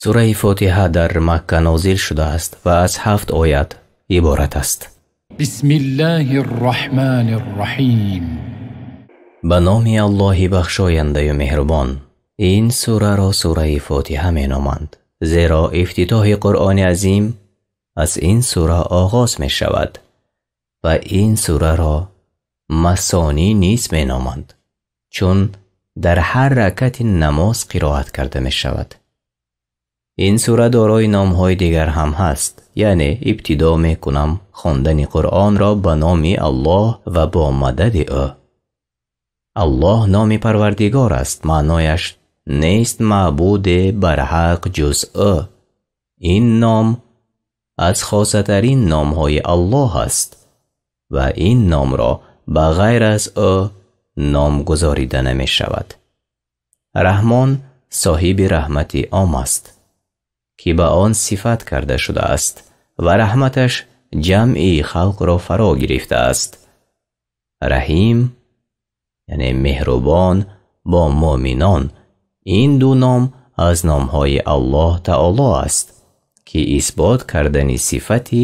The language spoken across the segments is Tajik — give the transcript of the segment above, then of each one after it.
Сураи Фотиҳа дар Макка нозил шудааст ва аз 7 оят иборат аст. بسم الله الرحمن الرحیم. Ба номи Аллоҳи бахшояндаю меҳрубон. Ин сураро сураи Фотиҳа меноманд, зеро ифтитоҳи Қуръони азим аз ин сура оғоз мешавад ва ин сураро масонӣ низ меноманд, чун дар ҳар ракати намоз қироат карда мешавад. Ин сура дорои номҳои дигар ҳам ҳаст, яъне ибтидо мекунам хондани Қуръонро ба номи Аллоҳ ва бо мадади ӯ. Аллоҳ номи Парвардигор аст, маънояш нест маъбуде барҳақ ҷуз ӯ. Ин ном аз хосатарин номҳои Аллоҳ аст ва ин номро ба ғайр аз ӯ ном гузорида намешавад. Раҳмон соҳиби раҳмати ом аст, ки ба он сифат карда шудааст ва раҳматаш ҷамъи халқро фаро гирифтааст. Раҳим, яъне меҳрубон бо муъминон, ин ду ном аз номҳои Аллоҳ Таоло аст, ки исбот кардани сифати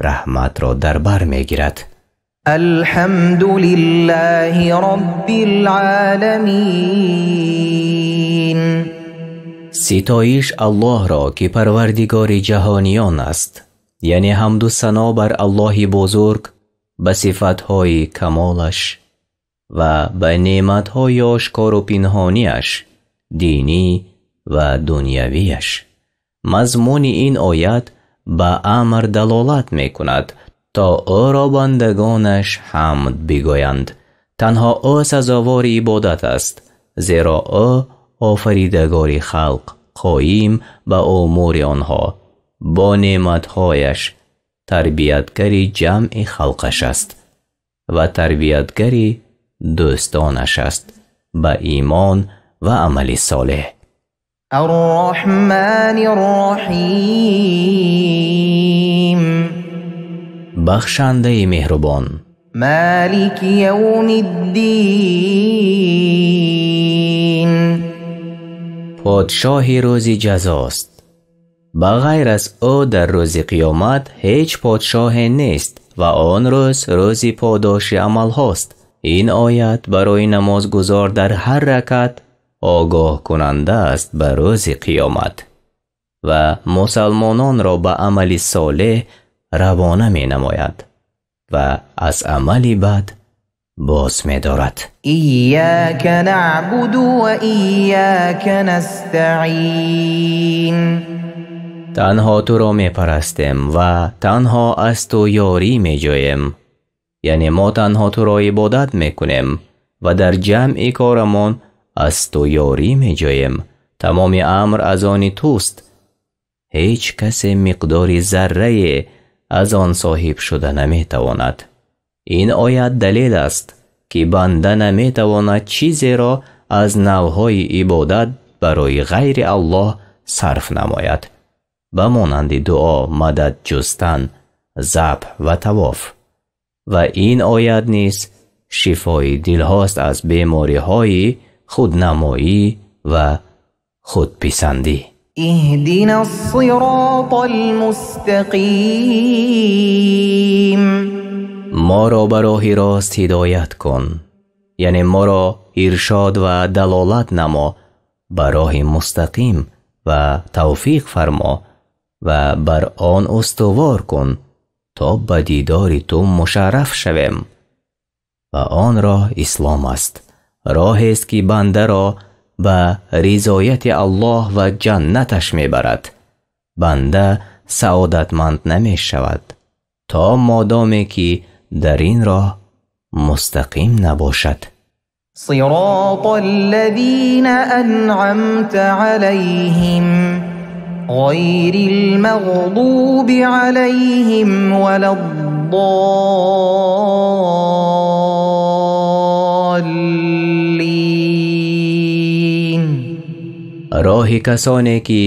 раҳматро дар бар мегирад. الحمد لله رب العالمین. Ситоиш Аллоҳро, ки Парвардигори ҷаҳониён аст, яъне ҳамду сано бар Аллоҳи бузург ба сифатҳои камолаш ва ба неъматҳои ошкору пинҳониаш, динӣ ва дунявиаш. Мазмуни ин оят ба амр далолат мекунад, то ӯро бандагонаш ҳамд бигӯянд. Танҳо ӯ сазовори ибодат аст, зеро ӯ офаридагори халқ, қоим ба умури онҳо, бо неъматҳояш тарбиятгари ҷамъи халқаш аст ва тарбиятгари дӯстонаш аст ба имон ва амали солеҳ. الرحمن الرحیم. Бахшандаи меҳрубон. مالک یوم الدین. Подшоҳи рӯзи ҷазост. Ба ғайр аз ӯ дар рӯзи қиёмат ҳеҷ подшоҳе нест ва он рӯз рӯзи подоши амалҳост. Ин оят барои намозгузор дар ҳар ракат огоҳкунанда аст ба рӯзи қиёмат ва мусалмононро ба амали солеҳ равона менамояд ва аз амали бад боз медорад. إياك نعبد وإياك نستعین. Танҳо туро мепарастем ва танҳо аз ту ёрӣ меҷӯем, яъне мо танҳо туро ибодат мекунем ва дар ҷамъи корамон аз ту ёрӣ меҷӯем. Тамоми амр аз они туст, ҳеҷ касе миқдори заррае аз он соҳиб шуда наметавонад. Ин оят далел аст, ки банда наметавонад чизеро аз навъҳои ибодат барои ғайри Аллоҳ сарф намояд, ба монанди дуо, мадад ҷустан, забҳ ва тавоф. Ва ин оят низ шифои дилҳост аз бемориҳои худнамоӣ ва худписандӣ. اهدنا الصراط المستقیم. Моро ба роҳи рост ҳидоят кун, яъне моро иршод ва далолат намо ба роҳи мустақим ва тавфиқ фармо ва бар он устувор кун, то ба дидори ту мушарраф шавем. Ва он роҳ ислом аст, роҳест, ки бандаро ба ризояти Аллоҳ ва ҷаннаташ мебарад. Банда саодатманд намешавад то модоме ки дар ин роҳ мустақим набошад. صراط الذين أنعمت عليهم غير المغضوب عليهم ولا الضالين. Роҳи касоне ки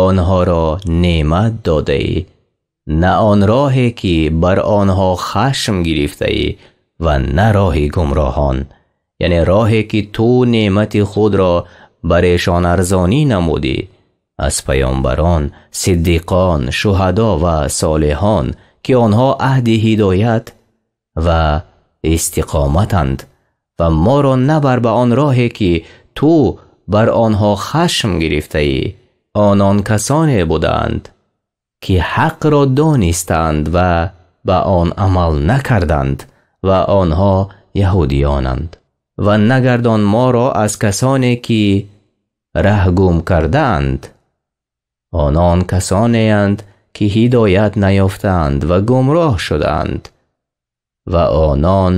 онҳоро неъмат додаӣ, на он роҳе ки бар онҳо хашм гирифтаӣ ва на роҳи гумроҳон, яъне роҳе ки ту неъмати худро бар эшон арзонӣ намудӣ. Аз паёмбарон, сиддиқон, шуҳадо ва солиҳон, ки онҳо аҳли ҳидоят ва истиқоматанд, ва моро набар ба он роҳе ки ту бар онҳо хашм гирифтаӣ. Онон касоне буданд ки ҳақро донистанд ва ба он амал накарданд, ва онҳо яҳудиёнанд. Ва нагардон моро аз касоне ки раҳ гум кардаанд. Онон касонеанд ки ҳидоят наёфтаанд ва гумроҳ шудаанд, ва онон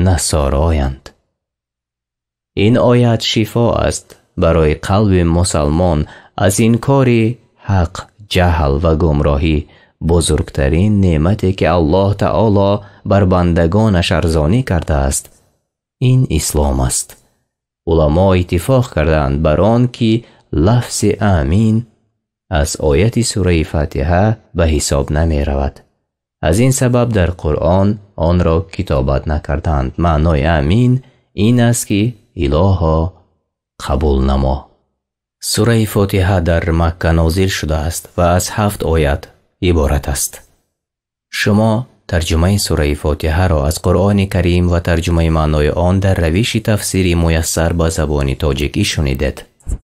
насороянд. Ин оят шифо аст барои қалби мусалмон аз инкори ҳақ, ҷаҳл ва гумроҳӣ. Бузургтарин неъмате ки Аллоҳ таоло бар бандагонаш арзонӣ кардааст, ин ислом аст. Уламо иттифоқ кардаанд бар он ки лафзи амин аз ояти сураи Фотиҳа ба ҳисоб намеравад. Аз ин сабаб дар Қуръон онро китобат накардаанд. Маънои амин ин аст ки илоҳо қабул намо. Сураи Фотиҳа дар Макка нозил шудааст ва аз 7 оят иборат аст. Шумо тарҷумаи сураи Фотиҳаро аз Қуръони Карим ва тарҷумаи маънои он дар равиши тафсири муяссар ба забони тоҷикӣ шунидед.